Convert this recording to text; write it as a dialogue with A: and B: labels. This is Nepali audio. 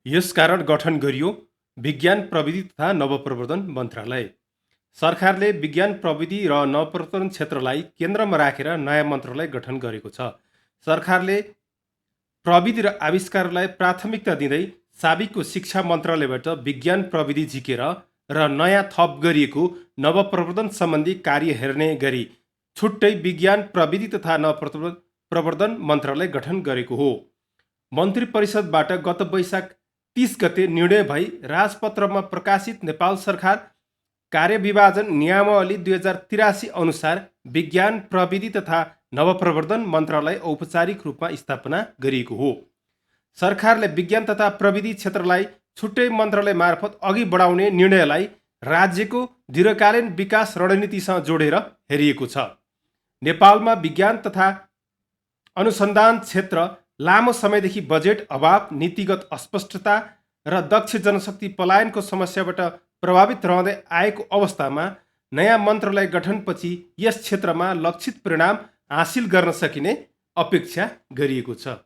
A: यसकारण गठन गरियो विज्ञान प्रविधि तथा नवप्रवर्धन मन्त्रालय। सरकारले विज्ञान प्रविधि र नवप्रवर्धन क्षेत्रलाई केन्द्रमा राखेर नयाँ मन्त्रालय गठन गरेको छ। सरकारले प्रविधि र आविष्कारलाई प्राथमिकता दिँदै साबिकको शिक्षा मन्त्रालयबाट विज्ञान प्रविधि झिकेर र नयाँ थप गरिएको नवप्रवर्धन सम्बन्धी कार्य हेर्ने गरी छुट्टै विज्ञान प्रविधि तथा नवप्रवर्धन मन्त्रालय गठन गरेको हो। मन्त्री परिषदबाट गत वैशाख 30 गते निर्णय भई राजपत्रमा प्रकाशित नेपाल सरकार कार्यविभाजन नियमावली 2083 अनुसार विज्ञान प्रविधि तथा नवप्रवर्धन मन्त्रालय औपचारिक रूपमा स्थापना गरिएको हो। सरकारले विज्ञान तथा प्रविधि क्षेत्रलाई छुट्टै मन्त्रालय मार्फत अघि बढाउने निर्णयलाई राज्यको दीर्घकालीन विकास रणनीतिसँग जोडेर हेरिएको छ। नेपालमा विज्ञान तथा अनुसन्धान क्षेत्र लामो समयदेखि बजेट अभाव, नीतिगत अस्पष्टता र दक्ष जनशक्ति पलायनको समस्याबाट प्रभावित रहँदै आएको अवस्थामा नयाँ मन्त्रालय गठनपछि यस क्षेत्रमा लक्षित परिणाम हासिल गर्न सकिने अपेक्षा गरिएको छ।